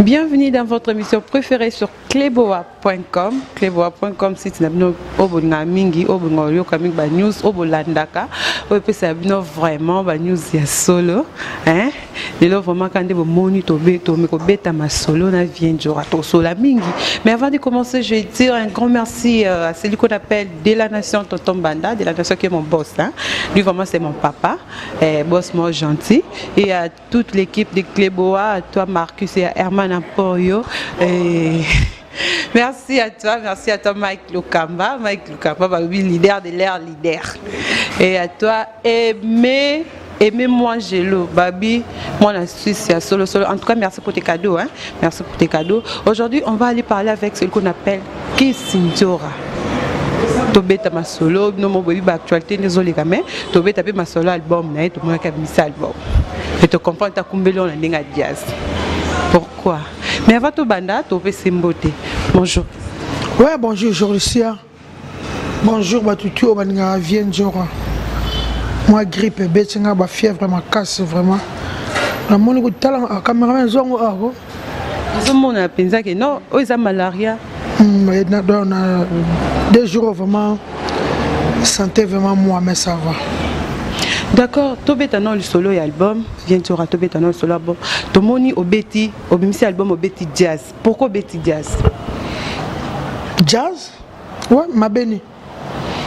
Bienvenue dans votre émission préférée sur cleboa.com. Cleboa.com, site na bino oyo bolingaka mingi, oyo bolingaka koyoka mingi ba news, oyo bolandaka, oyo epesaka bino vraiment ba news ya solo. Hein? Lelo vraiment quand bomoni tobe tomi kobeta masolo na Vieux Ndjora tosola mingi. Mais avant de commencer, je vais dire un grand merci à celui qu'on appelle de la nation Tonton Banda, de la nation qui est mon boss. Hein? Lui vraiment c'est mon papa, eh, boss moi gentil. Et à toute l'équipe de Cleboa, à toi Marcus et à Herman Emporio. Et merci à toi Mike Lokamba, Mike Lokamba, bah oui, leader de l'air, leader. Et à toi Aimé, Aimez-moi Gelo, Babi, moi la Suisse, c'est solo solo. En tout cas, merci pour tes cadeaux, hein. Merci pour tes cadeaux. Aujourd'hui, on va aller parler avec celui qu'on appelle Kisindjora. Tobeta masolo bino mo boyebi baactualité nde ezoleka, mais tobeta mpe masolo album na ye. Tomonaki abimisa album et tocomprendre takumbeli oyo na ndenge ya jazz pourquoi. Mais avant tobanda, topesi mbote. Bonjour. Ouais, bonjour Joricia. Bonjour batutu oyo balingaka Vieux Ndjora. Mwa grippe ebeti nga, bafièvre makasi vraiment. Namoni kotala cameraman ezwango ako. Ozomona mpenza ke non, oyo eza malaria. Donc na 2 jours vraiment santé vraiment moi, mais ça va. D'accord, tobeta na lisolo ya album Vieux Ndjora. Tobeta na lisolo ya album. Tomoni obeti, obimisi album, obeti jazz. Pourquoi obeti jazz? Jazz, ouais, mabeni.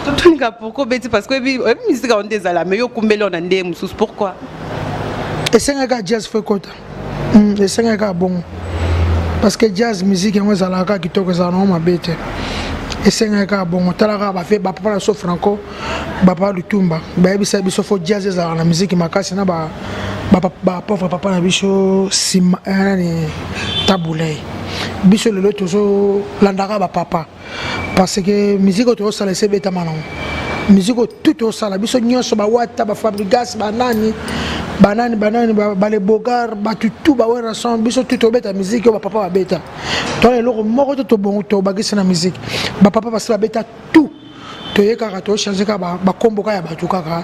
Totunika pourquoi obeti, parce que oyebi misika ngo nde ezala, mais yo okumbeli oyo na nde mosusu, pourquoi? Esengaka jazz fo ekota. Esengaka bongo parce que jazz, musique yango ezalaka kaka kitoko, ezala nango mabe te. Esengaka kaka bongo. Tala kaka bafe bapapa na so Franco, bapapa Lutumba bayebisa biso fo jazz ezalaka na musique makasi na bapauvre papa na biso nsima nani Tabulei. Biso lelo tozolandaka bapapa parce que musique oyo tozosala ese ebetama nango. Musique oyo tout tozosala biso nyonso, bawata, bafabrigas, banani banani banani, bale bogar, bato tu baWerrason, biso tu tobeta musique oyo bapapa babeta. Tona eloko moko te tobongo tobakisi na musique. Bapapa basi babeta tout, toye kaka tochange kaka bakombo kaka ya bato kaka,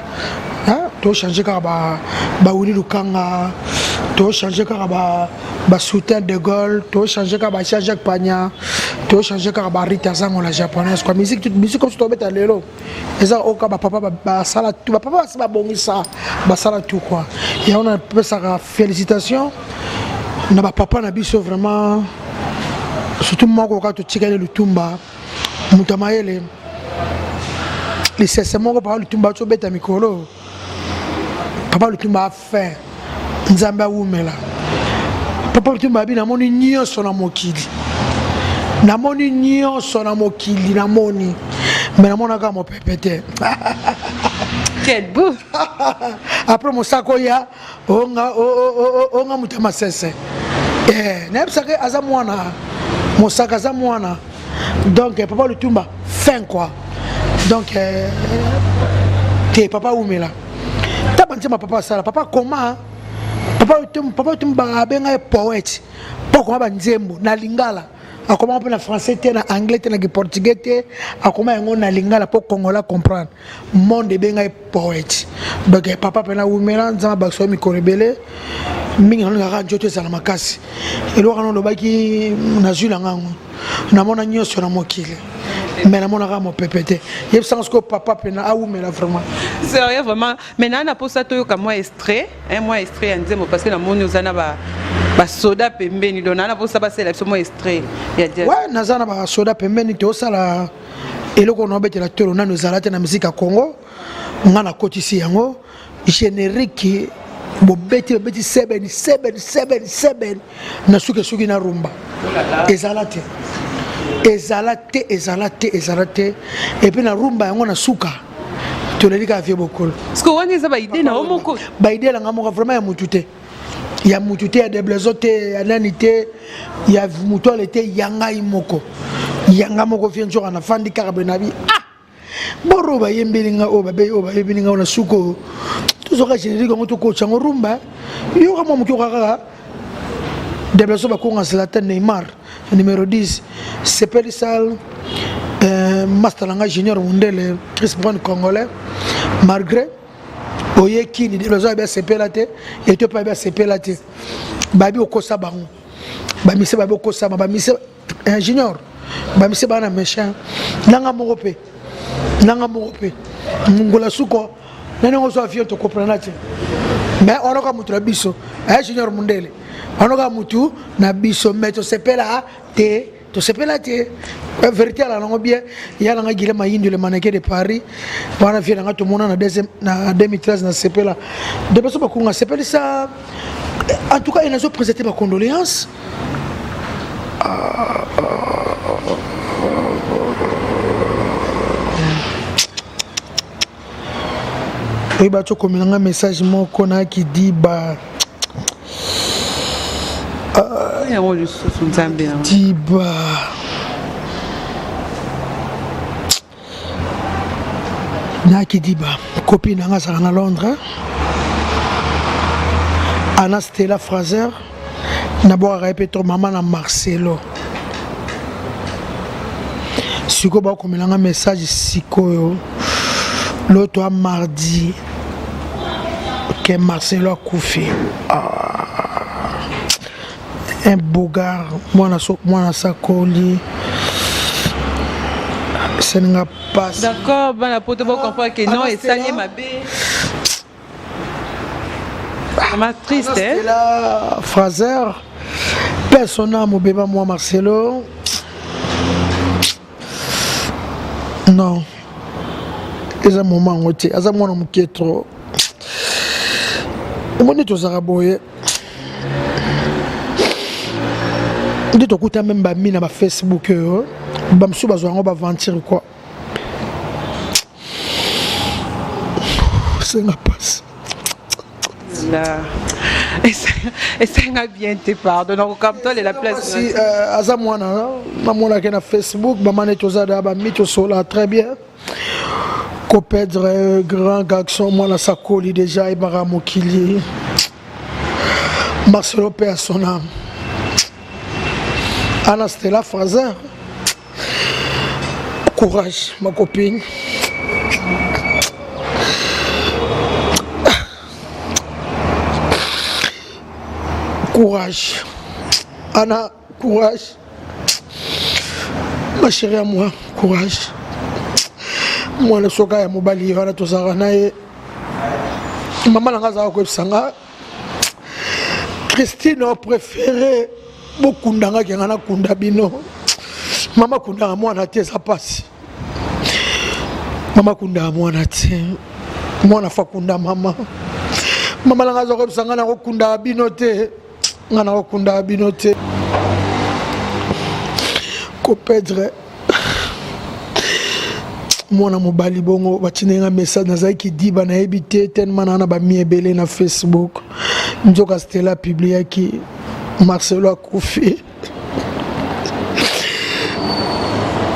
tochange kaka bawili Lukanga, tochange kaka basoutien de Gaulle, tochange kaka ba Jean Jacques Pagna, tochange kaka barita zango la japonaise quoi. Musique, musique comme tobeta lelo eza oyo kaka bapapa basala tout. Bapapa basi babongisa, basala tout quoi. Yango napesaka félicitation na bapapa na biso vraiment, surtout moko kaka totikali, Lutumba, moto ya mayele, lisese moko. Papa Lutumba tobeta mikolo, papa Lutumba afin Nzambe awumela. Papa Lutumba abi: "Namoni nyonso na mokili, namoni nyonso na mokili, namoni, me namonaka mopepe te." Quel beau Après mosaka oya onga onga moto ya masese, nayebisaka aza mwana mosaka, aza mwana. Donc papa Lutumba fin quoi. Donc te papa umela ta banzemba papa asala. Papa koma, papa Lutumba abenga ye poète mpo akoma banzembo na lingala. Akoma mpe na français te, na anglais te, na portugais te, akoma yango na lingala mpo Congolais comprendre. Monde ebenga ye poète. Donc papa mpena wumela, Nzambe abakisa yo mikolo ebele mingi. Nalingaka nzoto ezala makasi. Eloko wana olobaki, nazwi na ngango. Namona nyonso na mokili, mais namonaka mopepe te. Yebisanga sikoyo, papa mpena awumela vraiment. Sérieux vraiment, mais naa na posa toyoka mwa extrait, hein, mwa extrait ya nzembo, parce que namoni oza na basoda pembeni, donc naa na posa basala biso mwa extrait ya jazz. Ouais, naza na basoda pembeni. Tosala eloko na obetela tolo nano ezala te na misika ya Congo. Nga nakotisi yango générique, bobeti, bobeti 7 7 7 7 na suki esuki na rumba. Ezala te, ezala te, ezala te, ezala te. Et puis na rumba yango na suka toleli kaka Vieux Bokolo. Parce que wana eza baidée na yo moko? Baidée elanga moko vraiment, ya mutu te, ya mutu te, ya deblezo te, ya nani te, ya mutu ale te, ya ngai moko, ya ngai moko Vieux Nzoka. Nafandi kaka boye, nabi: "Ah, boro bayembeli nga oyo, babe oyo bayembeli nga oyo na suka oyo, tozoka générique yango, tokotisa yango rumba." Yoka mwa moke, oka kaka deblezo, bakonga Zlatan, Neymar numéro 10, sepeli sal, master na ngai Junior Mundele, Chris Brown congolais. Malgré oye kini, deblezo ayebi asepela te, eto mpe ayebi asepela te, bayebi okosa bango. Bamise babe okosama bamise eh, junior bamise baa na méchant nanga moko mpe nanga moko mpe mongola suko nani yango ozwa avion tokoprena te mais wana kaka motu na biso eh, junior mundele wana kaka motu na biso mais tosepela te tosepela te eh, vérité ala nango bien ya nanga gile mayindu le maneke de paris wana vie nanga tomona na 2013 nasepela de biso bakunga sepelisa en tout cas enazo présente ba condoléances oyeba tokomela nga message moko na kidiba yango lisusu nzambe diba na kidiba copine nanga azalaka na londres ana stella fraser nabwakaka ye mpe to mama na marcelo sikoyo bakomela nga message sikoyo loto a mardi ke marcelo akufi ah, un bogar mwana so, mwana sakoli esalinga pasi d'accord bana poto bocomprendre ke non esali ye mabe Vraiment triste, hein? Stella Fraser, persona mobeba moi Marcelo. Non. Eza moment yango te, aza mwana moke trop. Omoni tozalaka boye. Nde tokuta meme bami na ba Facebook oyo, bamosusu bazwa yango baventure quoi. Senga pasi. Esenga bien te pardon nakokamtolela place si euh, aza mwana namonaki na facebook bamane toza da bami tosola très bien kopedre euh, grand garçon mwana sakoli déjà ayebaka mokili marcelo mpe ya son âme ana stella fraser Courage ma copine. Courage. Anna, courage. Ma chérie à moi, courage. mwana soka ya mobali ye wana tozalaka na ye mama na nga azalaka koyebisa nga christine préféré bokunda nga kenga nakunda bino mama kundaka mwana te eza mpasi mama kundaka mwana te mwana fa kunda mama mama nanga aza koyebisa ngai nakokundaka bino te ngai nakokundaka bino te kopedre mwana mobali bongo batindeli nga message nazalaki kidiba nayebi te tellement naa na bami ebele na facebook nzoka stella apubliaki marcelo akufi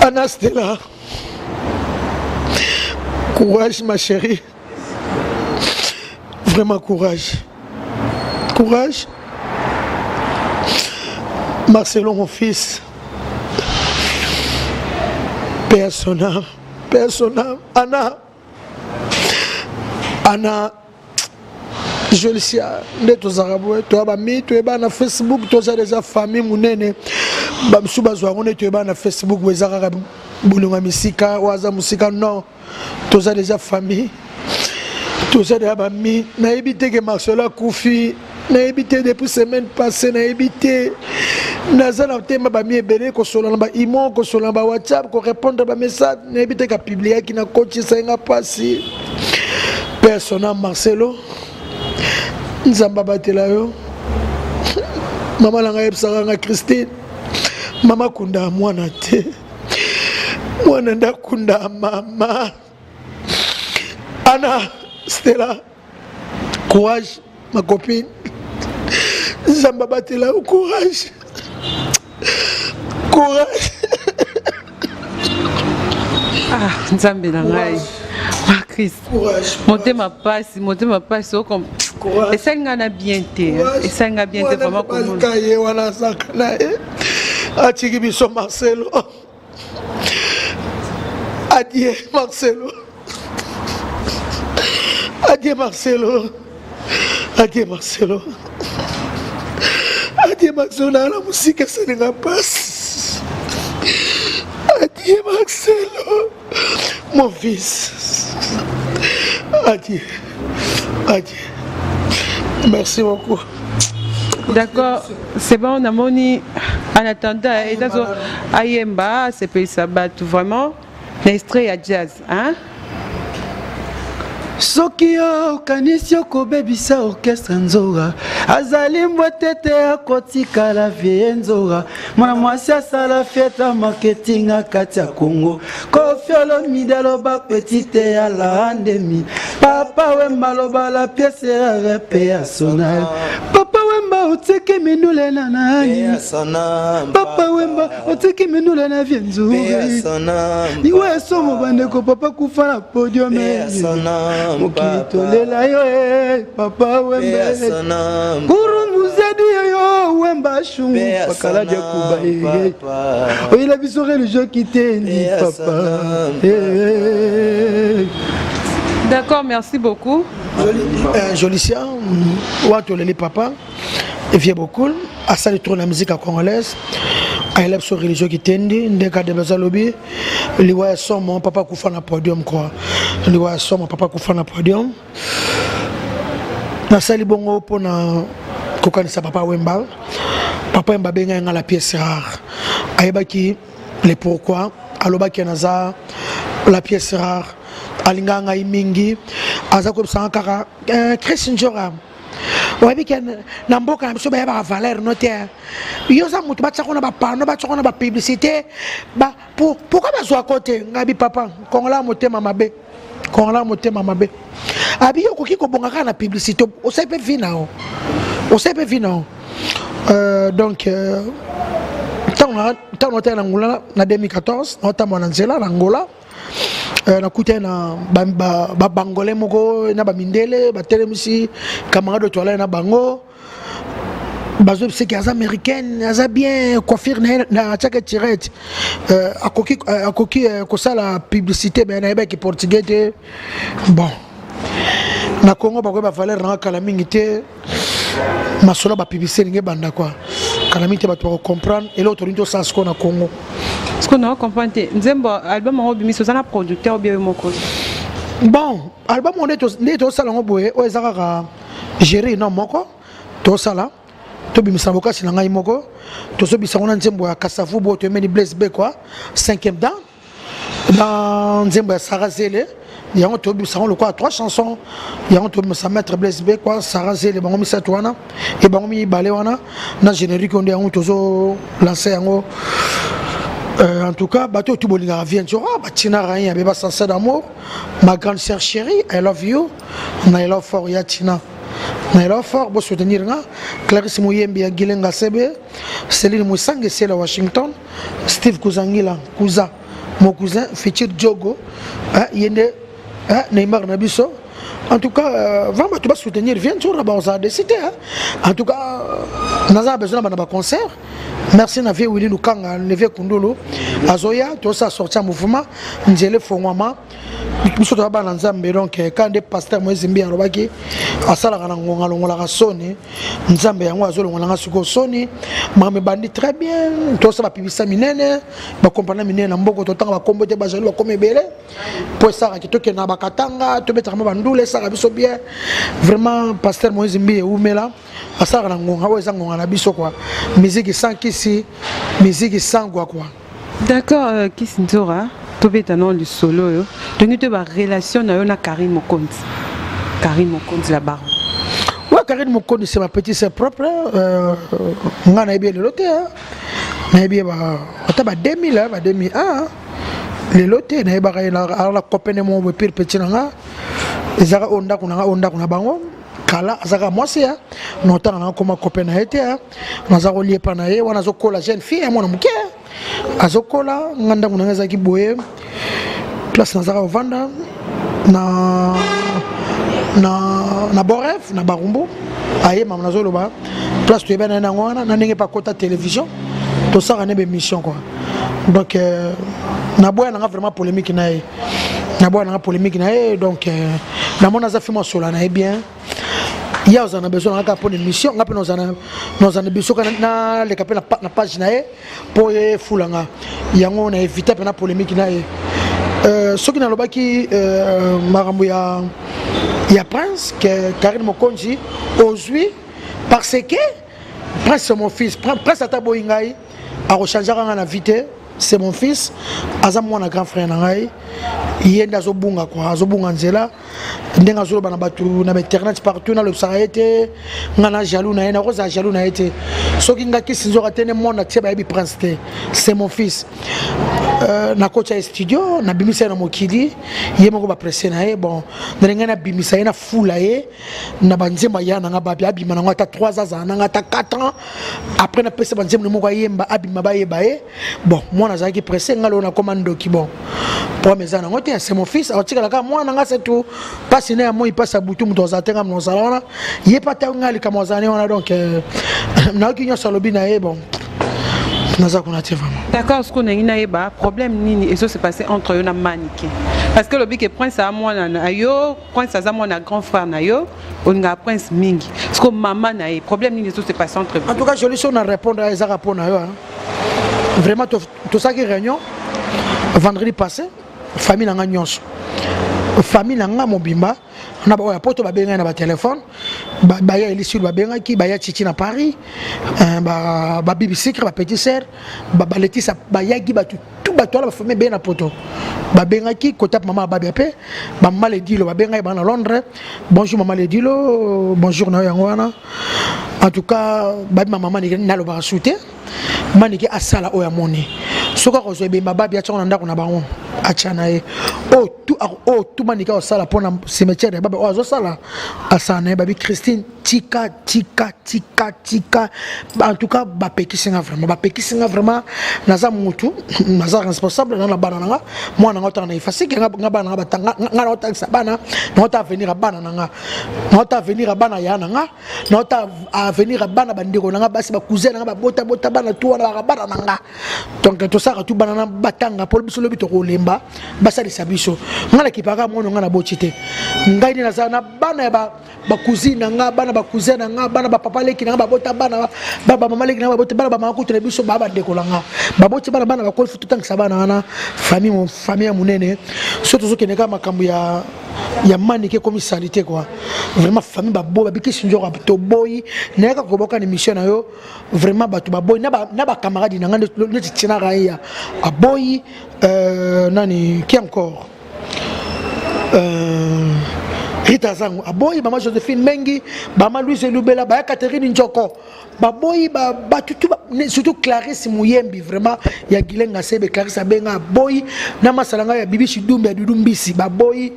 ana stella courage ma chérie vraiment courage courage marcelo mon fils paix à son âme paix à son âme ana ana jolicia nde tozalaka boye toya bami toyeba na facebook toza deja famille monene bamosusu bazwa yango nde toyeba na facebook boye eza kaka bolingo ya misika oyo aza mosika non toza deja famille toza deja bami nayebi te ke marcelo akufi nayebi te depuis semaine passé nayebi te naza na tema bami ebele kosolola na baimo kosolola na bawhatsapp korépondre bamessage nayebi te kapibliaki na kotisa ye nga mpasi persona marcelo nzambe abatela yo mama na ngai ayebisaka nga christine mama kunda mwana te mwana nde akunda mama ana stella courage ma copine nzambe abatela yo courage courage ah nzambe na ngai macris motema pasi motema pasi esali ngai na bien te esali ngai bien te vraiment komona ye wana azaka na ye atiki biso marcelo adieu marcelo adieu marcelo adieu marcelo Adie Maxelo na na mosika esalinga mpasi. Adie Maxelo, mon fils. Adieu. Adieu. Merci beaucoup. D'accord, c'est bon, namoni en attendant eza ayemba asepelisa bato vraiment na extrait ya jazz, hein? Soki yo okanisi okobebisa orchestre, Nzora azali mbwa tete, akotikala vie. Nzora mwana mwasi asala fieta marketing akati ya Congo. Koffi Olomide aloba petite ya la andemi. Papa Wemba aloba la pièce rare pe ya sonal. Papa Wemba otiki mindule na nani? Papa Wemba otiki mindule na vie nzuri liwa esomo. Bandeko, papa kufa na podium, mokili tolela yo e Papa Wemba kuru muzedi yoyo Wemba shungu pakala dia kuba ye oyela biso religion kitendi papa. D'accord, merci beaucoup. Jolicien wato oleli papa vieux Bokul asali trop na musique congolaise, ayela biso religion kitendi. Ndenge adebeza alobi, liwa ya somo, papa kufa na podium quoi, liwa ya somo, papa kufa na podium. Nasali bongo mpona kokanisa Papa Wemba. Papa Wemba abengai nga la pièce rare, ayebaki le pourquoi alobaki naza la pièce rare. Alingaka ngai mingi, aza koyebisanga kaka: "Chris Njora, oyebi ke na mboka na biso bayebaka valeur no te. Yo oza moto batiako na bapano, batiako na bapublicité, pourquoi bazwako te?" Ngai bi: "Papa, Kongola motema mabe, Kongola motema mabe." Abi: "Yo okoki kobonga kaka na publicité, osali mpe vi na yo, osali mpe vi na yo." Donc ntango naotala na Angola na 2014, naotambola na nzela na Angola, nakutani na babangolais moko na bamindele, batelemisi camarade oyo toalai na bango, bazobiseki aza américaine, aza bien coiffure na ye, atiaka tirette, akoki kosala publicité. Me nayebaki portugais te. Bon, na Congo bakoyeba valeur nanga kala mingi te. Masolo ya bapublicité elingi ebanda kua kala mingi te, bato bakocomprendre eloko tolingi tosala sikoyo na Congo. Sikoyo na comprendre te, nzembo album yango obimisi, oza na producteur obie yo moko? Bon, album oyo nde tosala yango boye, oyo eza kaka géri no moko tosala, tobimisa na bokasi na ngai moko. Tozobisa yango na nzembo ya Kasavubu oyo toyemeni Blaise Bekwa cinquième dan, na nzembo ya Sara Zele. Yango tobimisa yango lokola trois chansons. Yango tobimisa maître Blaise Bekwa, Sara Zele, bango misato wana e bango mibale wana na générique oyo nde yango tozolance yango. En tout cas, bato oyo tu bolingaka vie Nzora, batina rain ya beba sincère d'amour, ma grande sœur chérie, I love you na I love fort ya Tina na I love fort. Bosoutenir nga Clarisse Moyembi ya Gilenga Sebe, Céline Mosange Sela Washington, Steve Kuzangila Kuza, mon cousin Futur Diogo, ye nde Neymar na biso. En tout cas, vraiment bato basoutenir vie Nzora, bazala desi te. En tout cas, naza na besoin na bana baconcert. Merci na vie Willi Lukanga, le vieux Kundulu azoya, tosala sorti ya mouvement nzela efongwama. Biso toza bana Nzambe, donc ka nde pasteur Moïse Mbi alobaki asalaka na ngonga, alongolaka soni. Nzambe yango azolongolanga sikoyo soni. Makambo ebandi très bien, tosala bapibisa minene, bakompana minene na mboka. Totanga bakombo te, bazali bakoma ebele mpo esalaka tokende na bakatanga, tobetaka ma bandula, esalaka biso bien. Vraiment, pasteur Moïse Mbi eumela, asalaka na ngonga oyo eza ngonga na biso quoi. Musique sans kisi, musique sans gwa quoi. D'accord, Kisi Nzora, tobeta no lisolo oyo tongi to barelation na yo na Karine Mokonzi, Karine Mokonzi la baron. Ouais, Karine Mokonzi, c'est ma petite sœur propre. Nga nayebi ye lelo te, nayebi ye ata ba 2000, ba 2001, lelo te. Nayebaka ye ala kopene moko boye, pire petit na nga ezaka oyo ndako na nga, oyo ndako na bango kala. Azaka mwasi ya na otanga nanga, koma copain na ye te. Naza koliepa na ye wana, azokola, jeune fille ya mwana moke azokola. Nga ndako na nga ezalaki boye, place nazaka kovanda na Boref na Barumbu. Ayemama, nazoloba place toyebana ye nango wana na ndenge mpe akota télévision, tosaka ne bémission quoi. Donc naboya nanga vraiment polémique na ye, naboya nanga polémique na ye. Donc namoni aza fi mwa sola na ye bien. Ye azala na besoin na nga kaka mpo na émission, nga mpe nazala na biso kaka naleka mpe na page na ye mpo ye efula nga yango na évita mpe na polémique na ye. Soki nalobaki makambo ya Prince ke Karine Mokonzi ozwi, parce que Prince, c'est mon fils. Prince ata boyi ngai, akochangeaka nga na vie te. C'est mon fils, aza mwana grand frère na ngai. Ye nde azobunga kua, azobunga nzela ndenge azoloba na bato na bainternet partout. Nalobisaka ye te nga na jaloux na ye, nakozala jaloux na ye te. Soki nga kisi nzoka te, ne monde atie bayebi Prince te. C'est mon fils. Nakotya ye studio, nabimisa ye na mokili, ye moko bapresse na ye. Bon, na ngai nabimisa ye, nafula ye na banzembo aya nanga babi, abima nango ata 3 ans, azala nanga ata 4 ans. Après napesa banzembo moko ayemba, abima, bayeba ye. Bon, mwana azalaki presse, nga lelo nakoma ndoki. Bon, problème eza nango te. C'est mon fils, akotikala kaka mwana nanga, c'est tout. Mpasi na ya moi, mpasi ya butu, moto azala te, nga mozala wana. Ye mpe ata nga likambo azala ne wana. Donc nayoki nyonso alobi na ye. Bon, naza kuna te vraiment. D'accord. Sikoyo ndenge nayeba problème nini ezo se passer entre yo na Manike, parce que olobi ke Prince aza mwana na yo, Prince aza mwana grand frère na yo, olingaka Prince mingi. Sikoyo mama na ye, problème nini ezo se passer entre En tout cas, joli, so na répondre ezaka mpo na yo. Vraiment, tosalaki réunion vendredi passé, famille na nga nyonso, famille na nga mobimba na baoyo ya poto babengai na batelefone, baya Elisile babengaki, baya Chichi na Paris, babibi Sikre, bapetit sœur, baletisa bayaki, bato tu, bato wana, bafamille ebeye na poto babengaki. Kota mama ababia mpe bamama Ledilo babengaki, baa na Londres. Bonjour mama Ledilo, bonjour na yo. Yango wana, en tout cas, babima mama nalobaka su te. Manike asala oyo amoni. Soki akozwa ebemba babi, atiango na ndako na bango, atya na ye oyo tu. Manike akosala mpona cimetière ya babi oyo azosala, asala na ye. Babi Christine, tika, tika, tika, tika. En tout cas bapekisi nga vraiment, bapekisi nga vraiment. Naza mutu, naza responsable na bana na nga. Mwana nga otanga na ifasike, nga bana nga batanga, nga na otangisa bana, na ota avenir ya bana na nga, na ota avenir ya bana ya na nga, na ota avenir ya bana bandeko na nga basi, bacousin na nga babotabota bana tu wana, baka bana na nga. Donc tosalaka tu bana na batanga mpo biso lobi tokolemba, basalisa biso. Nga nakipaka mwana nga na boti te. Ngai nde naza na bana ya bacousine na nga, bana bacousin na nga, bana bapapa leki na nga babota bana, bamama leki na nga babota bana, bamama kutu na biso baa bandeko na nga baboti bana, bana bakoli. Fu totangisa bana wana. Famille, famille ya monene. So tozokende kaka makambo ya Manike, ekomi saleté quoi. Vraiment, famille baboyi, babikisi nzoko, toboyi. Nayaka koboka na émission na yo. Vraiment, bato baboyi na bacamarade na nga neti Tina Raia aboyi, nani qui encore, Rita Zango aboyi, mama Joséphine Mengi, bama Louise Lubela, baya Catherine Njoko baboyi, bato tu, surtout Clarisse Muyembi, vraiment ya Gilenga Sebe. Clarisse abenga, aboyi na masala ngai ya Bibishi Dumbe, ya Dudu Mbisi, baboyi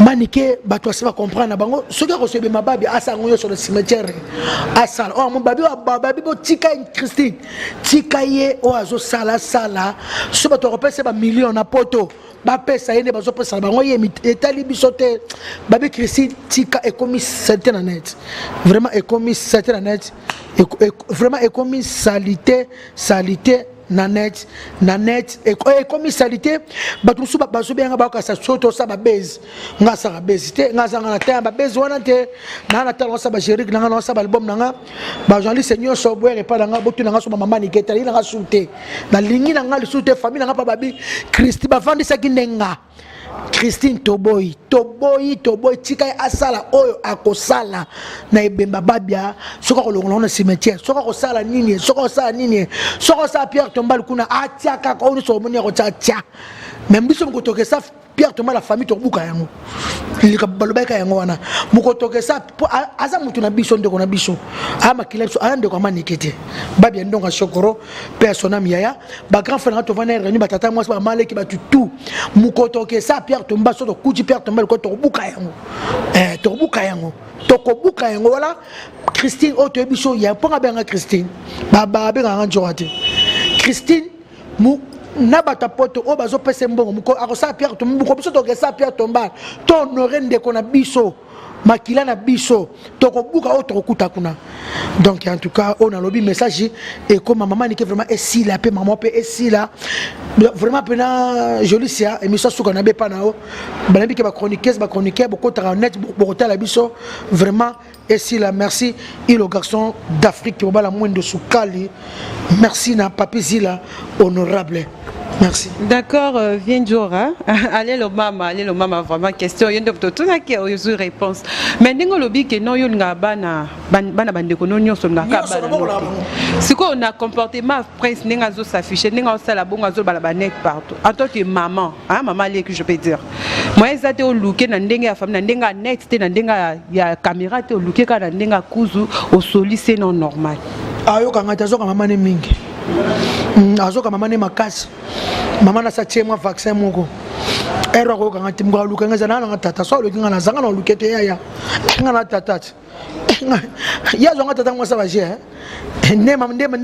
Manike. Bato asi bacomprendre na bango. Soki akoso ebema babi, asala yango nyonso na cimetière, asala oyo babi. Babi botika Christine, tika ye oyo azosala sala. So bato akopesa bamillion na poto, bapesa ye nde bazopesa na bango ye, etali biso te. Babi Christine, tika, ekomi saleté na net. Vraiment, ekomi saleté na net. Vraiment, ekomi saleté, saleté na net, na net ekomi saleté. Bato mosusu bazobenga, bakasa so tosala babase. Nga asaka base te, nga azanga na te babase wana te. Naa na tala osala bagérik na nga, na osala baalbum na nga. Bajournaliste nyonso boyaka epai na nga, botuna nga so bamama Nike. Nalingi na nga su te, nalingi na nga lisusu te. Famille na nga mpa babi Christi bavandisaki nde nga Christine. Toboyi, toboyi, toboyi. Tika ye asala oyo akosala na ebemba babia. Soki akolongola ngo na cimetière, soki akosala nini, soki akosala nini, soki akosala pierre tombale kuna, atia kaka oyo nyonso omoni akotia, atia. Mais biso mokotokesa pierre tombale la famille, tokobuka yango. Balobaki yango wana, mokotokesa po aza motu na biso, ndeko na biso, aya makila biso, aya ndeko amanike te. Babia ndonga Shokoro mpe ya sonami yaya, bagrand frère nanga, tovanda réunion, batata mwasi, bamaleki, bato tu. Mokotokesa pierre tombale, so tokuti pierre tombale ko, tokobuka yango, tokobuka yango, tokobuka yango. Wala Christine oyo toyebi so ya mponga abenga Christine, babengaka nzoka te Christine na bato ya poto oyo bazopesa mbongo. Akosala pierre tombale, biso tokesala pierre tombale, to honore ndeko na biso. Makila na biso tokobuka oyo tokokuta kuna. Donc en tout cas oyo nalobi, message ekoma mama Nike, vraiment esila mpe mama mpe esila vraiment mpena Jolisia. Émission suka na bepa na yo, banayebi ke bachroniqueuse, bachroniqueur bokotaka net, bokotala biso vraiment esila. Merci Ilo, garçon d'Afrique, obala mwendo sukali. Merci na Papi Zila honorable, merci. D'accord, viens Djora. Allez le mama, allez le mama, vraiment question. Yendo totunaki ozwi réponse. Mais ndenge olobi ke non, yo olingaka bana bana bandeko no nyonso, olingaka Nyonso, bana naboko no na te. bango. Sikoyo na comportement Prince, ndenge azos'affiche, ndenge azosala bongo, azolobala banet partout. En tant que maman, hein, maman aleki, je peux dire. Moyen eza te oluke na ndenge ya famille, na ndenge ya net te, na ndenge ya caméra te, oluke kaka na ndenge ya kuzu, osolise non normal. Ayokanga te, azoka mama ne mingi. Azoka mama ne makasi. Mama nasa tie mwa vaccin moko ero, akoyokanga te. Moko alukanga eza naa nanga tata, so aloki nga nazanga na oluke te. Yaya nga na tata te, ye azwanga tata mwasa baje nde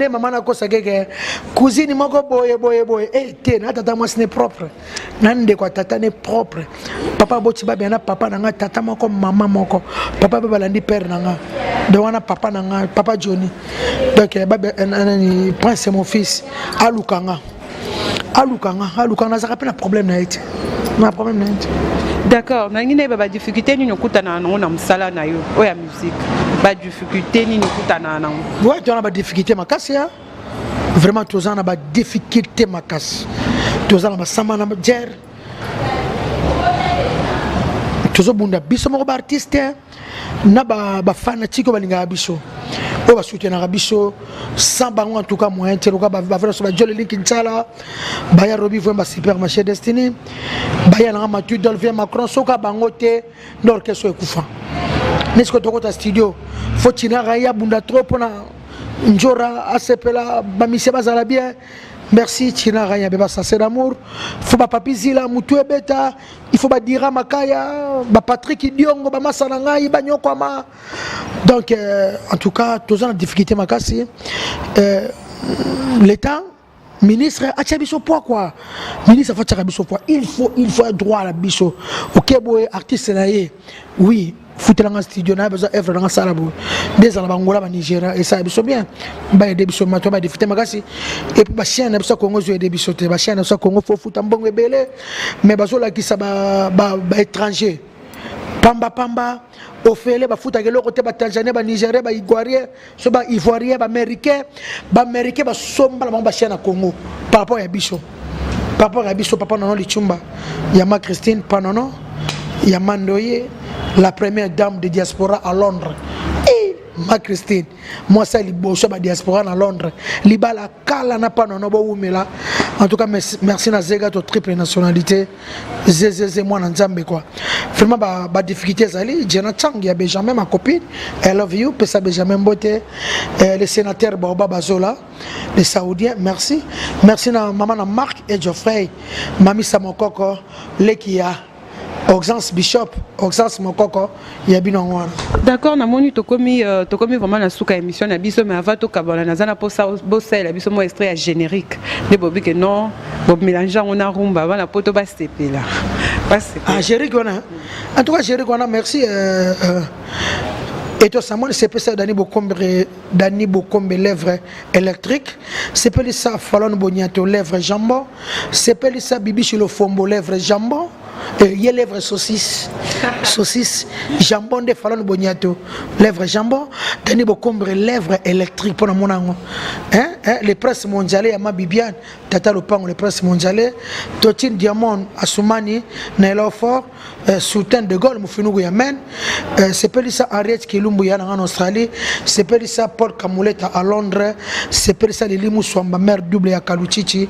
mama nakosa keke cousine moko boye boye boye e te na tata mwasi ne propre na ndeko ya tata ne propre. Papa aboti babia na papa na nga, tata moko, mama moko. Papa mpe balandi père na nga, donc wana papa na nga, papa Johnny. Donc babia nani, Prince mon fils, aluka nga, aluka nga, aluka nga. Nazalaka mpe na problème na ye te, na problème na ye te. D'accord, nalingi nayeba badifficulté nini okutana nango na mosala na yo oyo ya musique, badifficulté nini okutana nango? Ouais, toza na badifficulté makasi ya vraiment, toza na badifficulté makasi. Toza na basamba na jer, tozobunda biso moko baartiste na bafanatike oyo balingaka biso, oyo basoutenaka biso. Sans bango, en tout cas moyen te. Loka bavrai so bajoleli Kintsala, baya Robi Voyemba, Supermarché Destiny, baya nanga Matu Dolvie Macron. Soka bango te nde orchestre ekufa. Neti ko tokota studio, fo tinaka ye abunda trop mpona Njora asepela, bamisie bazala bien. Merci Tina Raya Beba, ça c'est l'amour. Faut ba Papi Zila mutu ebeta, il faut ba Dira Makaya, ba Patrick Diongo, ba Masana ngai, ba Nyokwama. Donc en tout cas, toza na difficulté makasi. L'État, ministre atia biso poids quoi. Ministre afa tiaka biso poids. Il faut un droit à biso. OK boy artiste na ye. Oui, futelanga studio na besoin œuvre nanga sala boye nde ezala bangola, banigéria esala biso bien, baede biso mato badifite makasi. Et puis bachaîne na biso ya Congo ezoyede biso te. Bachaîne na biso ya Congo, fo futa mbongo ebele, mais bazolakisa baétranger pamba pamba, ofele, bafutaka eloko te. Batanzanien, banigérien, baivoirien, so baivoirien, baaméricain, baaméricain basomba na bango bachaîne na Congo par rapport ya biso, par rapport ya biso. Papa Nono Lichumba ya ma Christine Panono ya Mandoye, la première dame de diaspora à Londres. Et ma Christine, mwasi ya liboso ya badiaspora na Londres, libala kala na Panono, bowumela. En tout cas merci, merci na Zega to triple nationalité, zzz, mwana Nzambe quoi. Vraiment badifficulté ezali. Jena Chang ya Benjamin, ma copine, I love you. Pesa Benjamin mbote. Le sénateur Baoba Bazola, les Saoudiens, merci. Merci na mama na Marc et Geoffrey, Mamisa Mokoko, leki ya Oxens Bishop, Oxens Mokoko ya bino yango wana. D'accord, namoni tokomi vraiment na suka émission na biso, mais avant tokabwana, naza na mposa bosalela biso mo extrait ya générique nde bobi ke non, bomélange yango na rumba, bana po to basepela, basepela. Ah, générique wana, en tout cas générique wana, merci. Eto Samuel sepesa Dani Bokombe, Dani Bokombe lèvre électrique, sepelisa Falon Boniato lèvre jambon, sepelisa Bibishi Lofombo lèvre jambon, ye lèvre saucisse, saucisse jambon nde Falon Boniato lèvre jambon, Dani Bokombe lèvre électrique mpona mona yango, hein, hein, les presses mondiale ya ma Bibiane Tata Lopango, les presses mondiale, Totine Diamond Asumani na Elofort, Sultan de Gaulle Mofinugu ya men, sepelisa Henriette Kilumbu ya nanga na Australie, sepelisa Paul Kamuleta à Londres, sepelisa Lili Muswamba, mère double ya Kaluchichi.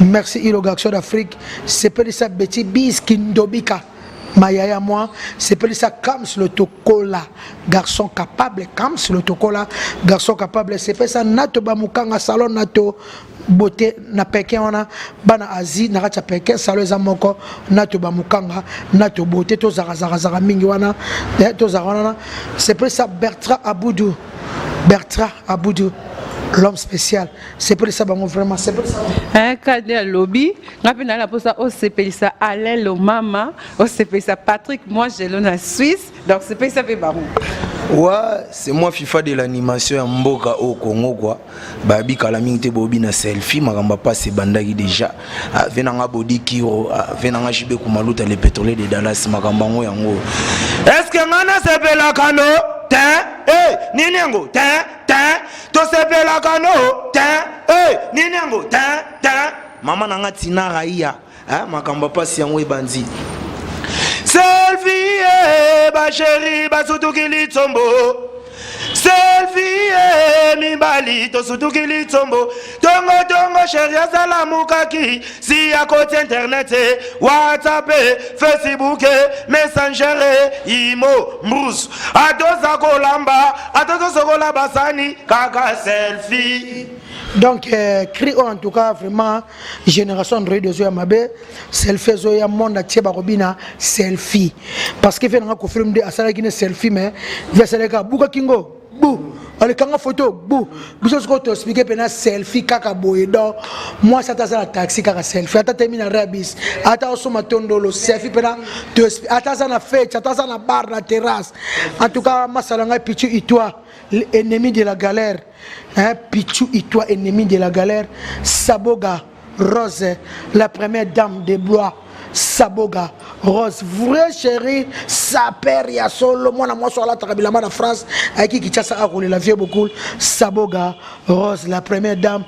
Merci Ilo Garçon d'Afrique, sepelisa Betty Bis Kindobika Mayaya moi, sepelisa Kams le Tokola, garçon capable, Kams le Tokola, garçon capable, sepelisa Nato Bamukanga, salon Nato beauté na Pekin wana, bana Asie na kati ya Pekin, salon eza moko Nato Bamukanga, Nato beauté, tozalaka mingi wana, tozalaka wana. Sepelisa Bertrand Aboudou, Bertrand Aboudou. L'homme spécial, sepelisa bango vraiment, sepelisa bango. Kade alobi nga mpe nali na mposa osepelisa Alain Lomama, osepelisa Patrick Mwangelo na Suisse, donc sepelisa mpe bango. Ouais, c'est moi FIFA de l'animation ya mboka au Congo quoi. Babi kala mingi te bobi na selfie makambo passe ebandaki déjà. Ave nanga Bodi Kiro, ave nanga JB Kumaluta le pétrolier de Dallas makambo yango yango. Est-ce que nga nasepelaka no te? Eh, nini yango te te? Tosepelaka no te? Eh, nini yango te te? Mama nanga Tina Raia, hein, makambo pasi yango ebandi. Selfie, eh, ba chérie basutuki litsombo. Selfie, eh, mibali tosutuki litsombo. Tongo tongo chérie azalamukaki si akoti internet, eh, WhatsApp, eh, Facebook, eh, Messenger, eh, imo mbrus atoza kolamba atozosokola basani kaka selfie. Donc cri oyo en tout cas vraiment génération Android ezoya mabe, selfie ezoya, monde atie bakobina selfie parce que fe nanga Koffi nde asalaki ne selfie, mais vi asalaki abukaki ngo bu alekanga photo bu biso sikoyo toexpliquer mpena selfie kaka boye. Donc mwasi ata aza na taxi kaka selfie, ata temi na rebis, ata osoma tondolo selfie mpena, ata aza na fete, ata aza na bar na terrasse. En tout cas masala ngai Pichu Itoi, ennemi de la galère, hein, Pichu Itoi, ennemi de la galère. Saboga Rose, la première dame de Blois. Saboga Rose, vrai chéri saper ya solo, mwana mwasi alataka bilamba na France, ayaki Kinshasa akolela vieux beaucoup. Saboga Rose, la première dame,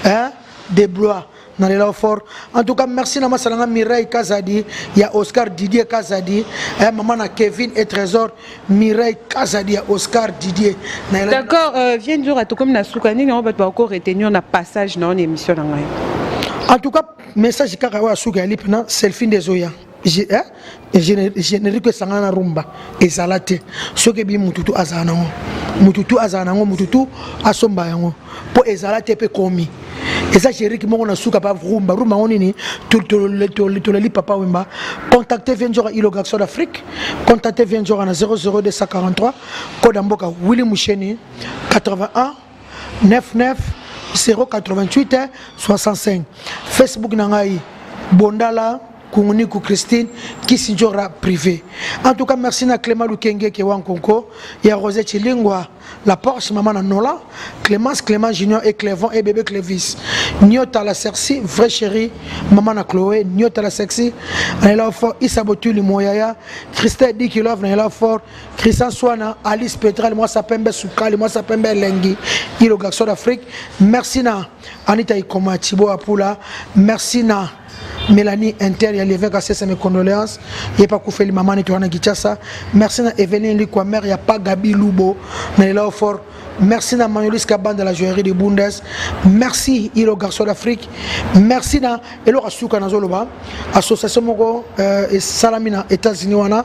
hein, de Blois, nalela fort. En tout cas merci na masala nga Mireille Kazadi ya Oscar Didier Kazadi, eh, maman na Kevin et Trésor. Mireille Kazadi ya Oscar Didier. D'accord, viens jour atokomi na suka, nini yango bato bako retenir na passage na wana émission na ngai? En tout cas message kaka oyo asuka yali mpena selfie nde ezoya, générique esangana na rumba ezala te. Soki ebi mututu azala nango, mututu azala nango, mututu asomba yango mpo ezala te. Mpe komi eza générique moko na suka pa rumba rumba yango nini, toleli Papa Wemba. Contacte Vieux Nzora Ilo Garçon d'Afrique, contacte Vieux Nzora na 00243, code ya mboka. Willy Musheni 81 99 088 65. Facebook na ngai Bondala Kunguniku Christine Kisinjora privé. En tout cas merci na Clément Lukenge Kewankonko ya Rosé Chilingwa la Porsche, maman na Nola Clémence, Clément Junior et Clévon et bébé Clévis Nyota la Sexy, vrai chéri, maman na Chloé Nyota la Sexy na fort. Issa Botuli Moyaya, Christelle Dikilov na fort. Christian Swana, Alice Petral, moi ça pembe Soukali, moi ça pembe Lengi, Ilo Garçon d'Afrique. Merci na Anita Ikoma Thibaut Apula, merci na Mélanie Inter ya l'évêque Assesse, mes condoléances. Il pas koufeli maman ni toana Kinshasa. Merci na Eveline Likwa, mère ya pa Gabi Lubo na lela fort. Merci na Manolis Kabanda la joaillerie de Bundes. Merci Ilo Garçon d'Afrique. Merci na Elora Suka Nazoloba. Association moko esalami na États-Unis wana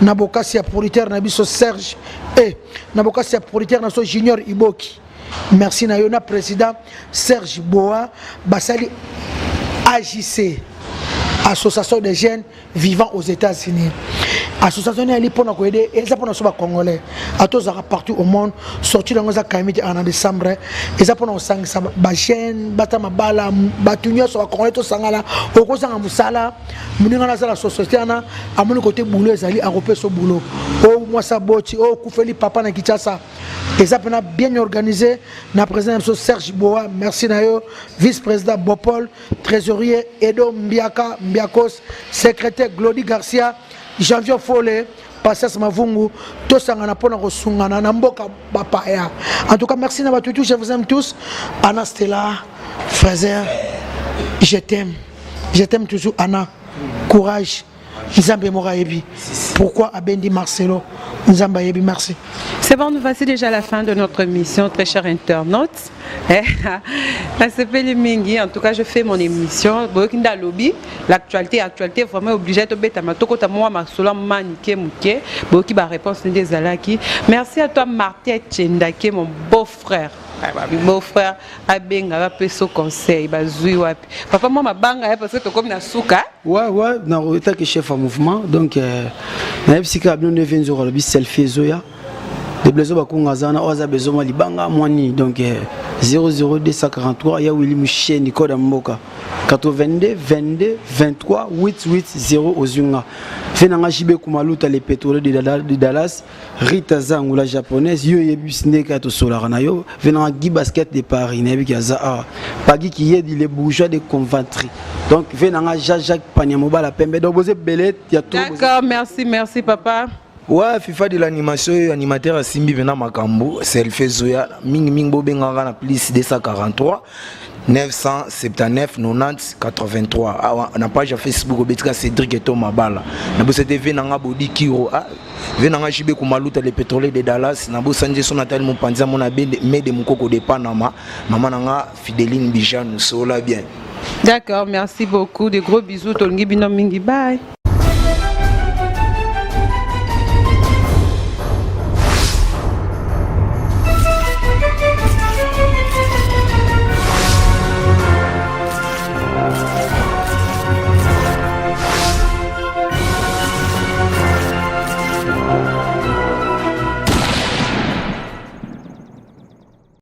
na bokasi ya producteur na biso Serge et na bokasi ya producteur na biso Junior Iboki. Merci na yo na président Serge Boa basali AJC, Association des jeunes vivant aux États-Unis. Association ni ali pona ko aider eza pona so ba congolais atozaka partout au monde. Sorti nango eza kayemi te en décembre, eza pona kosangisa ba jeune bata mabala bato nyonso ba congolais tosangana. Okozanga mosala, moninga nazala société wana amoni kote boulot ezali, akopesa boulot. O mwasi aboti, o okufeli papa na Kinshasa, eza mpena bien organisé na président na biso Serge Boa, merci na yo, vice président Bopol, trésorier Edo Mbiaka Mbiakos, secrétaire Glody Garcia, Janvier Fole, Patience Mavungu. Tosangana mpona kosungana na mboka bapaya. En tout cas merci na bato tous, je vous aime tous. Anna Stella Fraser, je t'aime, je t'aime toujours. Anna, courage, Nzambe moko ayebi pourquoi abendi Marcelo, Nzambe ayebi. Merci. C'est bon, nous voici déjà à la fin de notre émission, très chers internautes. Nasepeli mingi, en tout cas je fais mon émission boyoki nde alobi l'actualité, actualité vraiment obligé tobetama, tokota mwa masolo manike moke, boyoki baréponse nde ezalaki. Merci à toi Martin Tchendake, mon beau frère, beau frère abengaka apesa conseil bazwi wapi papa mwa mabanga ye parce que tokomi na suka. Ouais, na etaki chef ya mouvement, donc nayebisi kaka bino nde Vieux Nzoko alobi selfie ezoya de blezo bakonga aza wana oyo aza besoin mwa libanga mwa nini, donc. 00243 ya Willy Musheni code ya mboka 82 22 23 880 ozwi nga fe na nga JB Kumaluta le pétrolier de Dallas Rita Zangu la japonaise yo oyebisi nde kaka tosolaka na yo ve na nga Guy Basket de Paris nayebi ki aza awa Pagi Kiyedi le bourgeois de Coventry donc ve na nga Jean-Jacques Panya mobala pembe donc boza ebele ya trop. D'accord, merci, merci papa. Ouais, FIFA de l'animation oyo animateur asimbi mpena makambo selfie ezoya mingimingi bobengaka na plus 243 979 90 83 awa na page ya Facebook obetika Cédric Eto Mabala na bosa te ve nanga Bodi Kiro, ah, ve nanga JB Kumaluta le pétrolier de Dallas na bosa nje so natali mopanzi amona Mede Mukoko de Panama mama nanga Fideline Bijanu sola bien. D'accord, merci beaucoup, de gros bisous, tolingi bino mingi, bye.